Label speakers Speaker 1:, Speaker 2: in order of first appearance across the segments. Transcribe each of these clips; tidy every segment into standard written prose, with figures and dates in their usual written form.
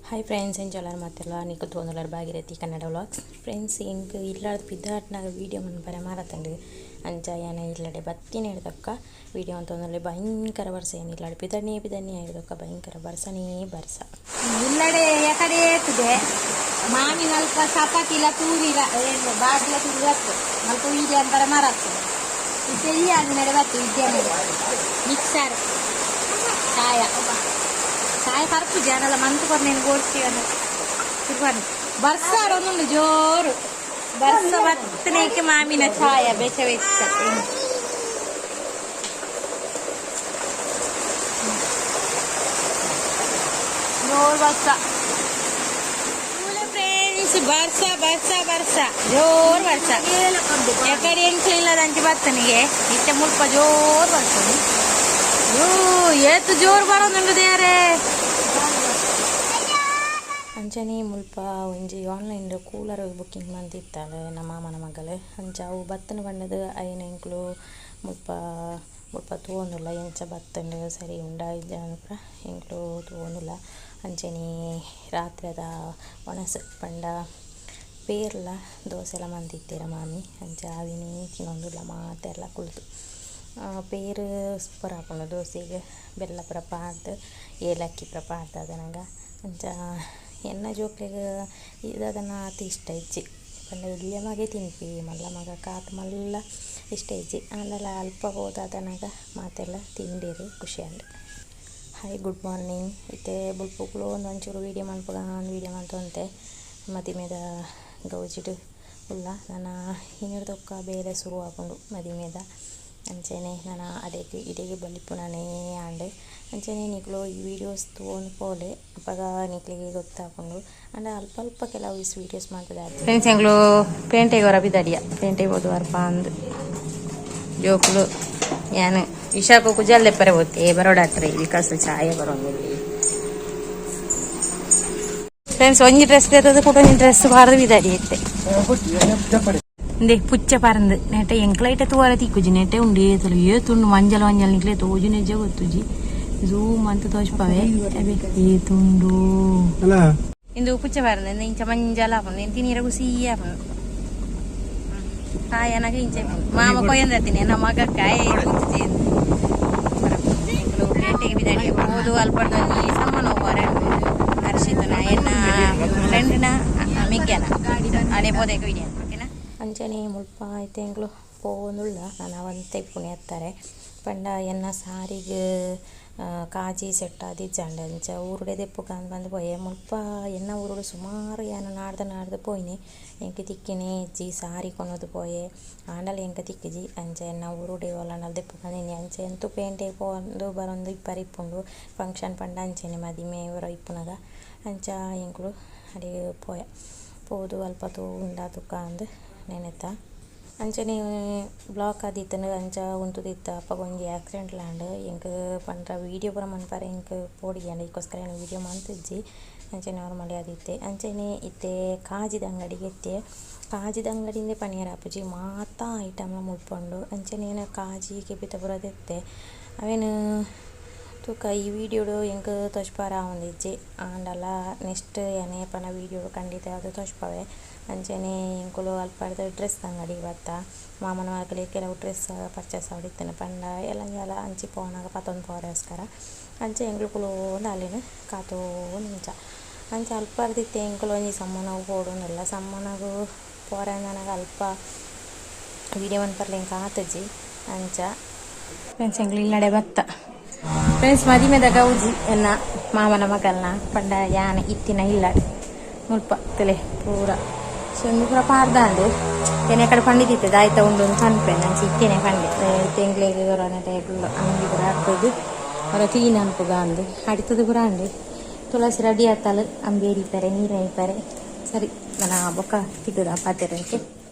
Speaker 1: Hi friends, ಎಂಚೊಲಾರ್ ಮಾತೆರ್ಲ? ನಿಕುಲು ತೂವೊಂದುಲ್ಲರ್ Bhagirathi Kannada vlogs. Friends, ಎಂಕ್ ಇಲ್ಲಡ್ ಪಿದಾಡ್ನಗ ವೀಡಿಯೋ ಮನ್ಪರೆ ಮರತುಂಡು. ಅಂಚ ಯಾನ್ ಇಲ್ಲಡೆ ಬತ್ತಿನ ತಕ್ಕ ವೀಡಿಯೋ ಅಂತೊಂದುಲ್ಲೆ. ಭಯಂಕರ ಬರ್ಸ. ಏನ್ ಇಲ್ಲಡೆ ಪಿದಡ್ನೇ ಪಿದಡ್ನೇ ಆಯ್ದೊಕ್ಕ ಭಯಂಕರ ಬರ್ಸನೇ ಬರ್ಸ.
Speaker 2: ಇಲ್ಲಡೆ ಎಕಡೆ ಏತದೆ ಮಾಮಿ ನಲ್ಪ ಚಪಾತಿಲ ತೂರಿರ ಏನು ಬಾಗಿಲ ತೂರಿ ಬತ್ತು ನಲ್ಪ ವೀಡಿಯೋ ಅಂತರ ಮರತ್ತು. ಇತ್ತೆ ಈ ಅಂಗಡಿ ಬತ್ತು ವಿದ್ಯೆ. ಮಿಕ್ಸರ್ ಚಾಯ ಚಾಯ ಕರ್ಪುಜಿ ಅನ್ನಲ್ಲ ಮಂತ್ ಕೊರ್ನೇನು ಗೋಡ್ತಿ ಕುರ್ಬಾನಿ. ಬರ್ಸ ಒಂದುಂಡು ಜೋರು ಬರ್ಸ. ಬತ್ತನೇಕೆ ಮಾಮಿನ ಛಾಯ ಬೆಚ್ಚ ಬೆಚ್ಚ. ಜೋರು ಬರ್ಸ ಫ್ರೆಂಡ್ಸ್, ಬರ್ಸ ಬರ್ಸ ಬರ್ಸ, ಜೋರು ಬರ್ಸ. ಎಕಡೆ ಎಂಕ್ಲಿಲ್ಲದಂಚಿ ಬತ್ತನಿಗೆ ಇತ್ತೆ ಮುಲ್ಪ ಜೋರು ಬರ್ತದೆ. ಓ, ಏತ್ ಜೋರು ಬರೋದುಂಡು ದೇರೆ.
Speaker 1: ಅಂಚನೆ ಮುಲ್ಪ ಒಂಜಿ ಆನ್ಲೈನ್ ಕೂಲರ್ ಬುಕ್ಕಿಂಗ್ ಮಂತಿತ್ತಾಳೆ ನಮ್ಮ ಮಾಮನ ಮಗಲ್. ಅಂಚ ಅವು ಬತ್ತನ ಪಂಡದು ಐನ ಎಂಕ್ಲು ಮುಲ್ಪ ಮುಲ್ಪ ತೂವೊಂದುಲ್ಲ. ಎಂಚ ಬತ್ತುಂಡು, ಸರಿ ಉಂಡಾ ಇಜ್ಜಾ ಪೂರ ಎಂಕ್ಲು ತೂವೊಂದುಲ್ಲ. ಅಂಚನೆ ರಾತ್ರೆದ ಒಣಸ್ ಪಂಡ ಪೇರ್ಲ ದೋಸೆಲ ಮಂತಿತ್ತೆರ್ ಮಾಮಿ. ಅಂಚ ಅವಿನಿ ತಿನೊಂದುಲ್ಲ ಮಾತೆರ್ಲ ಕುಲ್ದು. ಪೇರ್ ಸೂಪರ್ ಆಪುಂಡು ದೋಸೆಗ್, ಬೆಲ್ಲ ಪೂರ ಪಾಡ್ದ್, ಏಲಕ್ಕಿ ಪೂರ ಪಾಡ್ದ್ ಅದನಗ. ಅಂಚ ಎನ್ನ ಜೋಕ್ಲೆಗ್ ದಾದನ ಆತ್ ಇಷ್ಟ ಇಜ್ಜಿ. ಪಂಡ ಎಲ್ಯ ಮಗೆ ತಿನ್ಪಿ, ಮಲ್ಲ ಮಗಕ್ ಆತ್ ಮಲ್ಲ ಇಷ್ಟ ಇಜ್ಜಿ. ಆಂಡಲ ಅಲ್ಪ ಪೋದು ಅದನಗ ಮಾತೆರ್ಲ ತಿಂದೆರ್, ಖುಷಿ ಆಂಡ್. Hi, good morning. ಇತ್ತೆ ಬೊಲ್ಪುಗು ಒಂದು ಒಂಚೂರು ವೀಡಿಯೋ ಮನ್ಪುಗ ವೀಡಿಯೋ ಮಂತೊಂತೆ. ಮದಿಮೆದ ಗೌಜಿಡ್ ಉಲ್ಲ. ನನ ಇನಿರ್ದೊಕ್ಕ ಬೇಲೆ ಸುರು ಆಪುಂಡು ಮದಿಮೆದ. ಅಂಚನೆ ನನ ಅಡೆಗ್ ಇಡೆಗ್ ಬಲಿಪುನನೇ ಆಂಡ್. ಅಂಚನೆ ನಿಕುಲು ಈ ವೀಡಿಯೋಸ್ ತೂವೊಂದು ಪೋಲೆ, ಅಪಗ ನಿಕ್ಲೆಗ್ ಗೊತ್ತಾಪುಂಡು. ಆಂಡ ಅಲ್ಪ ಅಲ್ಪ ಕೆಲವು ವೀಡಿಯೋಸ್ ಮಂತುದು.
Speaker 2: ಫ್ರೆಂಡ್ಸ್, ಎಂಕ್ಲು ಪೇಂಟೆಗೆ ಹೊರ ಬಿದಡಿಯ. ಪೇಂಟೆಗೆ ಹೋದು ಬರ್ಪ ಅಂದು ಜೋಕುಲು ಯಾನು ಇಶಾಕು ಕುಜಲ್ ದೆಪ್ಪರೆ ಹೋತೆ. ಬರೋಡಾತ್ರೆ ವಿಕಾಸ್ ಛಾಯೆ ಬರೋಂದಿಲ್ಲಿ. ಫ್ರೆಂಡ್ಸ್, ಒಂಜಿ ಡ್ರೆಸ್ ದೇತದ ಕೂಡ ಒಂಜಿ ಡ್ರೆಸ್ ಬಾರದು ಬಿದಡಿ ಇತ್ತೆ. ಇಂದೆ ಪುಚ್ಚ ಪರಂದು ನೆಟೆ ಎಂಕ್ಲೈಟ ತೂವರ ತಿಕ್ಕುಜಿ. ನೆಟೆ ಉಂಡು. ಏತಲು ಏತುಂಡು ಮಂಜಲ್ ಮಂಜಲ್ ನಿಕ್ಲೆ ತೋಜುನೆಜ್ಜ ಗೊತ್ತುಜಿ. ಝೂಮ್ ಅಂತ ತೋಜ್ಪವೆ. ಏತುಂಡು ಇಂದು ಪುಚ್ಚ ಪರಂದು. ಇಂಚ ಮಂಜಲ್ ಆಪುಂಡು. ತಿನೀರ ಖುಷಿ ಆಪುಂಡು. ಕಾಯನಾಗ ಇಂಚ ಮಾಮ ಕೊಯ್ಯಂದತ್ತೀನಿ ನಮ್ಮ ಮಗಕ್ಕ ಪೇಟೆಗೆ ಬಿದಾಡಿ ಹೋದು. ಅಲ್ಪಡ್ದು ಒಂಜಿ ಸಮ್ಮನ ಹೋರೆ ಹರ್ಷಿತನ ಎನ್ನ ಫ್ರೆಂಡ್ನ ಮಿಗ್ಗ್ಯಾನ ಅಡೆ ಪೋದೇಕ ವಿಡಿಯೋ, ಓಕೆನಾ?
Speaker 1: ಅಂಚನೆ ಮುಲ್ಪ ಇತ್ತೆ ಎಂಕ್ಲು ಪೋವೊಂದುಲ್ಲ. ನನ ಒಂತೆ ಇಪ್ಪುನಿ ಎತ್ತಾರೆ. ಪಂಡ ಎನ್ನ ಸಾರಿಗ್ ಕಾಜಿ ಸೆಟ್ ಆದಿಜ್ಜಂಡ್. ಅಂಚ ಊರುಡೆ ದೆಪ್ಪುಗ ಬಂದು ಪೋಯೆ. ಮುಲ್ಪ ಎನ್ನ ಊರುಡು ಸುಮಾರು ಯಾನ್ ನಾಡ್ದ್ ನಾಡ್ದ್ ಪೋಯಿನಿ, ಎಂಕ್ ತಿಕ್ಕಿನೇ ಇಜ್ಜಿ. ಸಾರಿ ಕೊನೊದು ಪೋಯೆ, ಆಂಡಲ ಎಂಕ್ ತಿಕ್ಕಿಜಿ. ಅಂಚ ಎನ್ನ ಊರುಡೆ ಓಲಾಂಡಲ ದೆಪ್ಪುಗ ಅಂದಿನಿ. ಅಂಚ ಎಂತು ಪೇಂಟೆಗ್ ಪೋವೊಂದು ಬರೊಂದು ಇಪ್ಪರೆ ಇಪ್ಪುಂಡು. ಫಂಕ್ಷನ್ ಪಂಡ ಅಂಚನೆ, ಮದಿಮೆ ಪೂರ ಇಪ್ಪುನಗ. ಅಂಚ ಎಂಕುಲು ಅಡೆಗ್ ಪೋಯ. ಪೋದು ಅಲ್ಪ ತೂಂಡ ತುಕ ಅಂದ್ ನೆನೆತ. ಅಂಚನೆ ಬ್ಲಾಕ್ ಆದಿತ್ತ್ಂಡ್, ಅಂಚ ಉಂತುದಿತ್ತ. ಅಪಗ ಒಂಜಿ ಆಕ್ಸಿಡೆಂಟ್ ಆಂಡ್. ಎಂಕ್ ಪಂಡ ವೀಡಿಯೋ ಪೂರ ಮನ್ಪರೆ ಎಂಕ್ ಪೋಡಿಗೆ ಆಂಡ್. ಐಕೋಸ್ಕರ ಯಾನ್ ವೀಡಿಯೋ ಮಂತಿಜ್ಜಿ. ಅಂಚೆ ನಾರ್ಮಲಿ ಆದಿತ್ತೆ. ಅಂಚನೆ ಇತ್ತೆ ಕಾಜಿದ ಅಂಗಡಿಗೆ ಇತ್ತೆ. ಕಾಜಿದ ಅಂಗಡಿಂದೆ ಪನಿಯರ ಆಪುಜಿ, ಮಾತ ಐಟಮ್ಲ ಮುಲ್ಪ ಉಂಡು. ಅಂಚನೆ ಯಾನ್ ಕಾಜಿ ಕೆಬಿತ ಪೂರ ದೆತ್ತೆ. ಅವೆನ್ ತೂಕ ಈ ವೀಡಿಯೋಡು ಎಂಕ್ ತೋಜ್ಪಾರ ಆವೊಂದಿಜ್ಜಿ. ಆಂಡಲ ನೆಕ್ಸ್ಟ್ ಯಾನ್ ಏಪನ ವೀಡಿಯೋಡು ಖಂಡಿತ ಆದ್ ತೋಜ್ಪಾವೆ. ಅಂಚನೆ ಎಂಕುಲು ಅಲ್ಪರ್ದ್ ಡ್ರೆಸ್ ಅಂಗಡಿಗ್ ಬತ್ತ. ಮಾಮನ ಮಗಲೆಗ್ ಕೆಲವು ಡ್ರೆಸ್ ಪರ್ಚೇಸ್ ಆವೊಡಿತ್ತುಂಡು. ಪಂಡ ಎಲ್ಲಂಜಲ ಅಂಚಿ ಪೋನಗ ಪತೊಂದು ಪೋರೆಗೋಸ್ಕರ. ಅಂಚ ಎಂಕುಲು ಕುಲೋಂದು ಅಲೆನ್ ಕಾತೊಂದು ಇಂಚ ಅಂಚ ಅಲ್ಪರ್ದ್ ಇತ್ತೆ ಎಂಕುಲು ಒಂಜಿ ಸಮ್ಮನಗ್ ಪೋವೊಡುಂದುಲ್ಲ. ಸಮ್ಮನಗ್ ಪೋರೆ ಅಂದನಗ ಅಲ್ಪ ವೀಡಿಯೋ ಮನ್ಪರ್ಲ ಎಂಕ್ ಆತುಜಿ ಅಂಚ.
Speaker 2: ಫ್ರೆಂಡ್ಸ್, ಎಂಕ್ಲು ಇಲ್ಲಡೆ ಬತ್ತ. ಫ್ರೆಂಡ್ಸ್, ಮದಿಮೆದ ಗೌಜಿ ಎನ್ನ ಮಾಮನ ಮಗಲ್ನ. ಪಂಡ ಯಾನ್ ಇತ್ತಿನ ಇಲ್ಲ ಮುಲ್ಪ ತಲೆ ಪೂರ. ಸೊ ಇಂದು ಪೂರ ಪಾಡ್ದಾಂಡು. ಎನೆ ಕಡೆ ಪಂಡಿತಿತ್ತೆ ದಾಯ್ತ ಉಂಡು ಅಂತ ಪನ್ಪೆ. ಅಂಚ ಇತ್ತೇನೆ ಪಂಡೆ. ತೆಂಗ್ಲೆಗ್ ಟೇಬಲ್ ಅಂಗಿ ಪೂರ ಹಾಕುದು ಹೊರ ಕ್ಲೀನ್ ಅನ್ಪುಗ ಅಂದು ಅಡಿತದ ಪೂರ ಅಂಡು. ತುಳಸಿ ರೆಡಿ ಆತಲ್. ಅಂಬಿ ಎರಿಪೆರೆ, ನೀರು ಒಯ್ಪೆರೆ. ಸರಿ, ನನ್ನ ಬೊಕ್ಕ ತಿಕ್ಕದ ಪಾತೆರಕ್ಕೆ.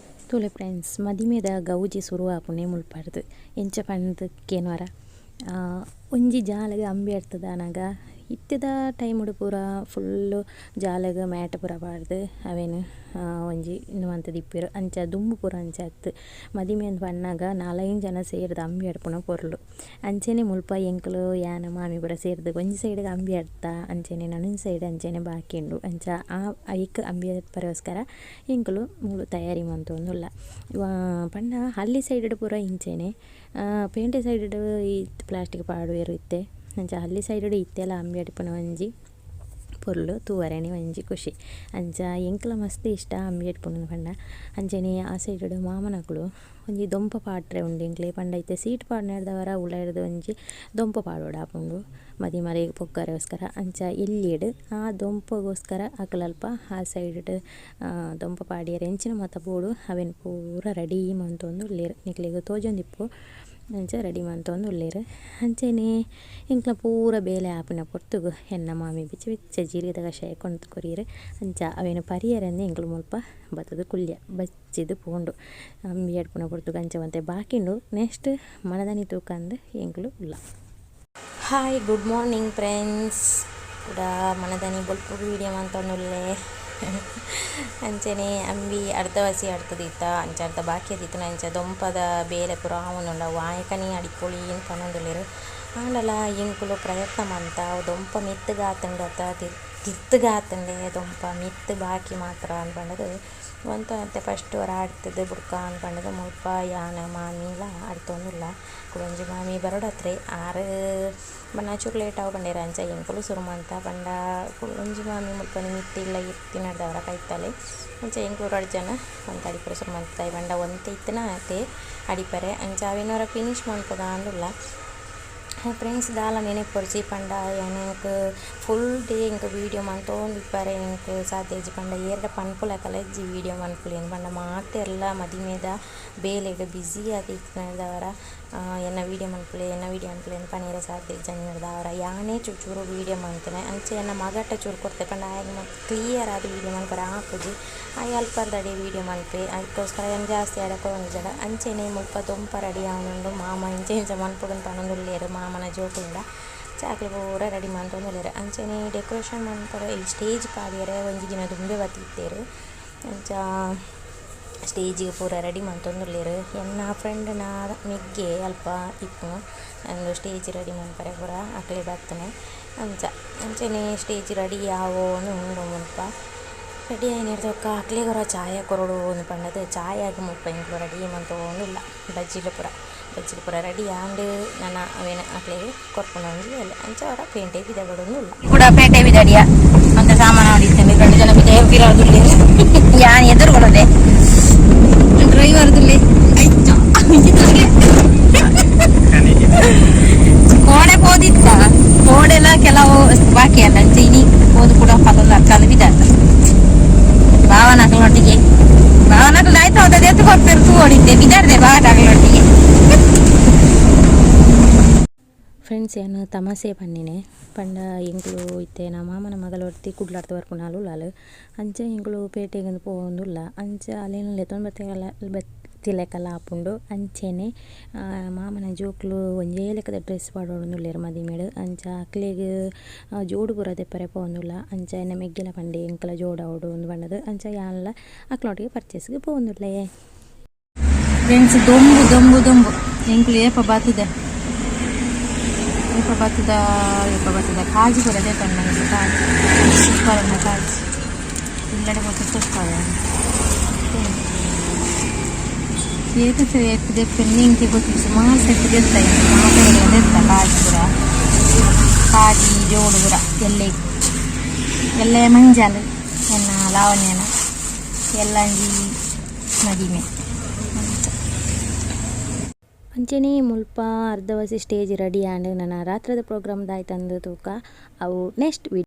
Speaker 1: ತೂಲೆ ಫ್ರೆಂಡ್ಸ್, ಮದಿಮೆದ ಗೌಜಿ ಸುರು ಆಪುನೆ ಮುಲ್ಪರ್ದ್. ಎಂಚ ಪಂದ್ ಕೇನ್ವರ? ಒಂಜಿ ಜಾಲಗ್ ಅಂಬಿ ಅಡ್ತದಾನಗ ಇತ್ತೆದ ಟೈಮುಡು ಪೂರ ಫುಲ್ಲ್ ಜಾಲಗ್ ಮ್ಯಾಟ್ ಪೂರ ಪಾಡ್ದ್ ಅವೆನ್ ಒಂಜಿ ಉಂದು ಮಂತುದಿಪ್ಪುವೆರ್ ಅಂಚ ದುಂಬು ಪೂರ ಅಂಚ ಅತ್ತ್ ಮದಿಮೆ ಅಂದ್ ಪನ್ನಗ ನಾಲೈನ್ ಜನ ಸೇರ್ದ್ ಅಂಬಿ ಅಡ್ಪುನ ಪೊರ್ಲು ಅಂಚನೆ ಮುಲ್ಪ ಎಂಕುಲು ಯಾನ್ ಮಾಮಿ ಪೂರ ಸೇರ್ದ್ ಒಂಜಿ ಸೈಡ್ ಗ್ ಅಂಬಿ ಅಡ್ತ ಅಂಚನೆ ನನೊಂಜಿ ಸೈಡ್ ಅಂಚನೆ ಬಾಕಿ ಉಂಡು ಅಂಚ ಆ ಐಕ್ ಅಂಬಿ ಅಡ್ಪರೆಗೋಸ್ಕರ ಎಂಕುಲು ಮೂಲು ತಯಾರಿ ಮಂತೊಂದುಲ್ಲ ಪಂಡ ಹಳ್ಳಿ ಸೈಡ್ ಡ್ ಪೂರ ಇಂಚೆನೆ ಪೇಂಟೆ ಸೈಡ್ ಡ್ ಇತ್ ಪ್ಲಾಸ್ಟಿಕ್ ಪಾಡುವೆರ್ ಇತ್ತೆ ಅಂಚ ಹಳ್ಳಿ ಸೈಡ್ ಡ್ ಇತ್ತೆಲ ಅಂಬಿ ಅಡ್ಪುನ ಒಂಜಿ ಪೊರ್ಲು ತೂವರೆನೆ ಒಂಜಿ ಖುಷಿ ಅಂಚ ಎಂಕ್ಲ ಮಸ್ತ್ ಇಷ್ಟ ಅಂಬಿ ಅಡ್ಪುನು ಪಂಡ ಅಂಚನೆ ಆ ಸೈಡ್ ಡ್ ಮಾಮನಕುಲು ಒಂಜಿ ದೊಂಪ ಪಾಡ್ರೆ ಉಂಡು ಎಂಕ್ಲೆ ಪಂಡ ಇತ್ತೆ ಸೀಟ್ ಪಾಡ್ನೆಡ್ದಾವರ ಉಲಾಯಿರ್ದ್ ಒಂಜಿ ದೊಂಪ ಪಾಡೊಡಾಪುಂಡು ಮದಿಮಲೆಗ್ ಪೊಗ್ಗರೆಗೋಸ್ಕರ ಅಂಚ ಎಲ್ಯೆಡ್ ಆ ದೊಂಪಗೋಸ್ಕರ ಅಕುಲಲ್ಪ ಆ ಸೈಡ್ ಡ್ ದೊಂಪ ಪಾಡ್ಯೆರೆ ಎಂಚಿನ ಮಾತ ಬೋಡು ಅವೆನ್ ಪೂರ ರೆಡಿ ಮಂತೊಂದುಲ್ಲೆರ್ ನಿಕ್ಲೆಗ್ ತೋಜೊಂದಿಪ್ಪು ಅಂಚ ರೆಡಿ ಮಂತೊಂದುಲ್ಲೆರ್ ಅಂಚನೆ ಎಂಕ್ಲ ಪೂರ ಬೇಲೆ ಆಪಿನ ಪೊರ್ತುಗು ಎನ್ನ ಮಾಮಿ ಬೆಚ್ಚ ಬೆಚ್ಚ ಜೀರಿಗೆದ ಕಷಾಯ ಕೊನತ್ ಕೊರಿಯೆರ್ ಅಂಚ ಅವೆನ್ ಪರಿಯೆರೆಂದ್ ಎಂಕುಲು ಮುಲ್ಪ ಬತ್ತುದು ಕುಲ್ಲಿಯ ಬಚ್ಚಿದ್ ಪೋಂಡು ಅಂಬಿ ಅಡ್ಪುನ ಪೊರ್ತುಗು ಅಂಚ ಒಂತೆ ಬಾಕಿ ಉಂಡು ನೆಕ್ಸ್ಟ್ ಮನದಾನಿ ತೂಕಂದ್ ಎಂಕುಲು ಉಲ್ಲ. Hi good morning friends. ಕುಡ ಮನದಾನಿ ಬೊಲ್ಪುಗು ವೀಡಿಯೋ ಮಂತೊಂದುಲ್ಲೆ. ಅಂಚನೆ ಅಂಬಿ ಅರ್ಧವಸಿ ಅಡ್ತುದಿತ್ತ ಅಂಚ ಅರ್ಧ ಬಾಕಿ ಆದಿತ್ತಿನ ಅಂಚ ದೊಂಪದ ಬೇಲೆ ಪೂರ ಆವೊಂದುಂಡು ಅವು ಆಯಕನೆ ಅಡಿಪೊಲಿ ಇಂದ್ ಪನೊಂದುಲ್ಲೆರ್. ಆಂಡಲ ಎಂಕುಲು ಪ್ರಯತ್ನ ಮಂತ ಅವು ದೊಂಪ ಮಿತ್ತುಗ್ ಆತುಂಡತ ತಿರ್ತುಗ್ ಆತುಂಡೆ ದೊಂಪ ಮಿತ್ತ್ ಬಾಕಿ ಮಾತ್ರ ಅಂದ್ ಪಂಡುದು ಒಂತೆ ಒಂತೆ ಫಸ್ಟ್ ಒರ ಅಡ್ತುದು ಬುಡ್ಕ ಅಂದ್ ಪಂಡುದು ಮುಲ್ಪ ಯಾನ್ ಮಾಮಿಲ ಅಡ್ತೊಂದುಲ್ಲ. ಕುಡೊಂಜಿ ಮಾಮಿ ಬರೊಡತ್ರೆ ಆರ್ ಬನ್ನಗ ಚೂರು ಲೇಟ್ ಆವು ಪಂಡೆರ್ ಅಂಚ ಎಂಕುಲು ಸುರು ಮಂತ ಪಂಡ ಕುಡೊಂಜಿ ಮಾಮಿ ಮುಲ್ಪ ಮಿತ್ತ್ ಇಲ್ಲ ಇತ್ತಿನಡ್ದವರ ಕೈತಲೆ ಅಂಚ ಎಂಕುಲು ರಡ್ಡ್ ಜನ ಒಂತೆ ಅಡಿಪರೆ ಸುರು ಮಂತ ದಾಯೆ ಪಂಡ ಒಂತೆ ಇತ್ತಿನ ಆತೆ ಅಡಿಪರೆ ಅಂಚ ಅವೆನ್ ಒರ ಫಿನಿಶ್ ಮನ್ಪುಗ ಅಂದುಲ್ಲ. ಫ್ರೆಂಡ್ಸ್ ದಾಲ ನೆನೆಪೊರ್ಚಿ ಪಂಡ ಯಾನ್ ಫುಲ್ ಡೇ ಎಂಕ್ ವೀಡಿಯೋ ಮಂತೊಂದಿಪ್ಪರೆ ಎಂಕ್ ಸಾಧ್ಯ ಇಜ್ಜಿ ಪಂಡ ಏರ್ಡ ಪನ್ಪುಲಕಲ ಇಜ್ಜಿ ವೀಡಿಯೋ ಮನ್ಪುಲೆ ಪಂಡ ಮಾತೆರ್ಲ ಮದಿಮೆದ ಬೇಲೆಡ್ ಬ್ಯುಸಿ ಆದಿತ್ತಿನಡ್ದಾವರ ಎನ್ನ ವೀಡಿಯೋ ಮನ್ಪುಲೆ ಎನ್ನ ವೀಡಿಯೋ ಮನ್ಪುಲೆ ಅಂದ್ ಪನಿಯರೆ ಸಾಧ್ಯ ಇಜ್ಜಂದಿನಡ್ದಾವರ ಯಾನೇ ಚೂರು ಚೂರು ವೀಡಿಯೋ ಮಂತುನೆ ಅಂಚ ಎನ್ನ ಮಗಟ ಚೂರು ಕೊರ್ತೆ ಪಂಡ ಆಯಗ್ ಮಸ್ತ್ ಕ್ಲಿಯರ್ ಆದ್ ವೀಡಿಯೋ ಮನ್ಪರೆ ಆಪುಜಿ ಆಯೆ ಅಲ್ಪರ್ದ್ ವೀಡಿಯೋ ಮನ್ಪೆ ಐಕೋಸ್ಕರ ಯಾನ್ ಜಾಸ್ತಿ ಆಯಡ ಕೊರೊಂದಿಜ್ಜಡ. ಅಂಚನೆ ಮುಲ್ಪ ದೊಂಪ ರೆಡಿ ಆವೊಂದುಂಡು ಮಾಮ ಇಂಚ ಇಂಚ ಮನ್ಪೊಡು ಪನೊಂದುಲ್ಲೆರ್ ಮಾಮನ ಜೋಕುಲ್ಡ ಅಕ್ಲು ಪೂರ ರೆಡಿ ಮಂತೊಂದುಲ್ಲೆರ್. ಅಂಚನೆ ಡೆಕೋರೇಷನ್ ಮನ್ಪರೆ ಈ ಸ್ಟೇಜ್ ಪಾಡ್ಯೆರೆ ಒಂಜಿ ದಿನ ದುಂಬೆ ಬತ್ತಿತ್ತೆರ್ ಅಂಚ ಸ್ಟೇಜ್ ಗ್ ಪೂರ ರೆಡಿ ಮಂತೊಂದುಲ್ಲೆರ್ ಎನ್ನ ಫ್ರೆಂಡ್ ನ ಮೆಗ್ಯೆ ಅಲ್ಪ ಇಪ್ಪುನು ಉಂದು ಸ್ಟೇಜ್ ರೆಡಿ ಮನ್ಪರೆ ಪೂರ ಅಕ್ಲೆ ಬತ್ತುನು ಅಂಚ ಅಂಚನೆ ಸ್ಟೇಜ್ ರೆಡಿ ಆವೊಂದು ಉಂಡು ಮುಲ್ಪ ರೆಡಿ ಆಯಿನೆಡ್ದ್ ಬೊಕ್ಕ ಅಕ್ಲೆಗ್ ಒರ ಚಾಯ ಕೊರೊಡು ಅಂದ್ ಪಂಡುದು ಚಾಯಗ್ ಮುಲ್ಪ ಎಂಕುಲು ರೆಡಿ ಮಂತೊಂದುಲ್ಲ ಬಜ್ಜಿಲು ಪೂರ ಬಜ್ಜಿಲು ಪೂರ ರೆಡಿ ಆಂಡ್ ನನ ಅವೆನ್ ಅಕ್ಲೆಗ್ ಕೊರ್ಪುನ ಒಂಜಿ ಬೇಲೆ ಅಂಚ ಒರ ಪೇಂಟೆಗ್ ಪಿದಡೊಂದುಲ್ಲ.
Speaker 2: ಕೂಡ ಪೇಟೆ ಬಿದಡಿಯ ಅಂತ ಸಾಮಾನು ಹೊಡಿತೇನೆ ಎರಡು ಜನ ಬಿದೆ ಪಿರವುದುಲ್ಲೆ ಯಾನ್ ಎದುರು ಕೊಡದೆ ಡ್ರೈವರ್ ದುಲ್ಲೆ ಕೋಡೆ ಪೋದಿತ್ತ ಕೋಡೆಲ ಕೆಲವು ಬಾಕಿ ಅಲ್ಲ ಅಂಚ ಇನಿ ಪೋದು ಕೂಡ ಪದೊಂದು ಅರ್ಥ ಬಿದಾರ್ತ ಭಾವನಕಲೊಟ್ಟಿಗೆ ಭಾವನಕಲು ಆಯ್ತು ಹೋದದ್ದು ಎತ್ತು ಕೊರ್ಪೆರು ತೂ ಹೊಡಿತೆ ಬಿದಾರ್ದೆ ಭಾವನಕಲೊಟ್ಟಿಗೆ.
Speaker 1: ಫ್ರೆಂಡ್ಸ್ ಯಾನ್ ತಮಾಸೆ ಪನ್ನಿನೆ ಪಂಡ ಎಂಕುಲು ಇತ್ತೆ ಎನ್ನ ಮಾಮನ ಮಗಲ್ ಒರ್ತಿ ಕುಡ್ಲಡ್ದ್ ಬರ್ಪುನಾಲ್ ಉಲ್ಲಾಲ್ ಅಂಚ ಎಂಕುಲು ಪೇಟೆಗ್ ಪೋವೊಂದುಲ್ಲ ಅಂಚ ಅಲೆನ್ ಲೆತೊಂದು ಬತ್ತಿಲೆಕಲ ಆಪುಂಡು. ಅಂಚನೆ ಮಾಮನ ಜೋಕುಲು ಒಂಜೇ ಲೆಕದ ಡ್ರೆಸ್ಸ್ ಪಾಡೊಂದುಲ್ಲೆರ್ ಮದಿಮೆಡ್ ಅಂಚ ಅಕ್ಲೆಗ್ ಜೋಡು ಪೂರ ದೆಪ್ಪರೆ ಪೋವೊಂದುಲ್ಲ ಅಂಚ ಎನ್ನ ಮೆಗ್ಗೆಲ ಪಂಡೆ ಎಂಕಲ ಜೋಡಾವೊಡು ಇಂದ್ ಪಂಡುದು ಅಂಚ ಯಾನ್ಲ ಅಕ್ಲ್ನೊಟ್ಟಿಗೆ ಪರ್ಚೇಸ್ ಗ್ ಪೋವೊಂದುಲ್ಲೆ.
Speaker 2: ಫ್ರೆಂಡ್ಸ್ ದೊಂಬು ದೊಂಬು ದೊಂಬು ಎಂಕುಲು ಏಪ ಬತ್ತದೆ ಏಪ ಬತ್ತದ ಏಪ ಬತ್ತದ ಕಾಜಿ ಪೂರ ದೇತೊಂಡ ಕಾಜಿ ಸೂಪರ್ ಉಂಡು ಕಾಜಿ ಇಲ್ಲಡೆ ಮೊತ್ತ ಸೂಪರ್ ಏತ ಏತ್ ದೆಪ್ಪೆ ನಿಂಕೆ ಗೊತ್ತಿಲ್ಲ ಸುಮಾರು ಸೆಟ್ ದೆತ್ತ ಮಾತೆರೆಗ್ಲ ದೆತ್ತ ಕಾಜಿ ಪೂರ ಕಾಜಿ ಜೋಡು ಪೂರ ಎಲ್ಲೆ ಎಲ್ಲೆ ಮಂಜಲ್ ಎನ್ನ ಲಾವಣ್ಯನ ಎಲ್ಲಂಜಿ ಮದಿಮೆ.
Speaker 1: ಅಂಚನೆ ಮುಲ್ಪ ಅರ್ಧವಸಿ ಸ್ಟೇಜ್ ರೆಡಿ ಆಂಡ್ ನನ ರಾತ್ರೆದ ಪ್ರೋಗ್ರಾಮ್ ದಾಯ್ತಂದ್ ತೂಕ ಅವು ನೆಕ್ಸ್ಟ್ ವೀಡಿಯೋ.